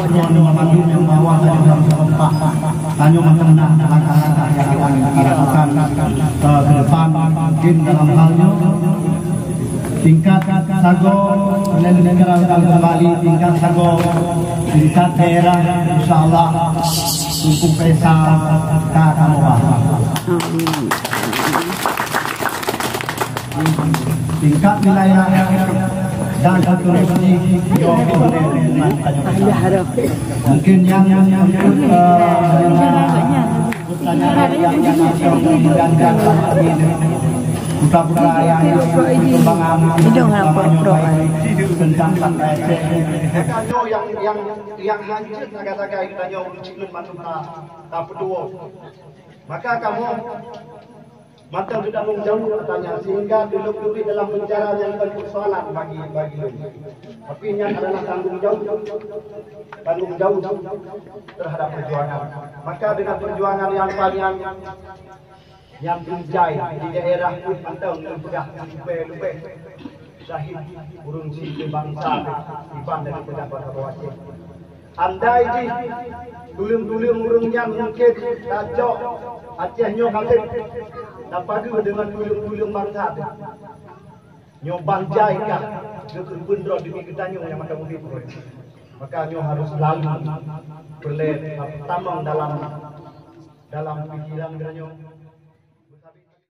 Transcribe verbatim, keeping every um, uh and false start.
Tuan Muhammad Dum yang bawa tadi dalam tempat. Tanya macam mana langkah-langkah yang akan dilakukan, eh, ke depan, mungkin dalam hal nyoe. Tingkat sagoe, dan negara kembali tingkat sagoe, tingkat daerah, insya Allah, Teungku Faisal ka kamoe ba. Tingkat wilayah dan seterusnya, mungkin yang, yang untuk, eh, pertanyaan yang, yang, yang, yang, yang, putra-putra yang perkembangan tentang sampai. Maka nyoe yang, yang, yang hanjeuet sagai-sagai geutanyoe ureueng Cina mandum na, na peutuwoe. Maka kamoe mantong teutanggong jaweueb katanya, sehingga duek-duek dalam penjara nyang kon persoalan bagi, bagi lôn. Tapi nyan adalah tanggung jaweueb, tanggung jaweueb terhadap perjuangan. Maka dengan perjuangan yang panjang, nyang beujai di daerah pun mantong lôn peugah leubeh-leubeh syahid ureueng syiek bansa iban dari peugah bansa Aceh. Andai jih tuleueng-tuleueng ureueng nyan mungken tajok Aceh nyoe ka lheueh, tapageue deungon tuleueng-tuleueng bansa teuh. Nyoe banjai kah geukeupeue droe demi geutanyoe nyang mantong udeb. Maka nyoe harus selalu peureulée tamong dalam, dalam pikiran geutanyoe.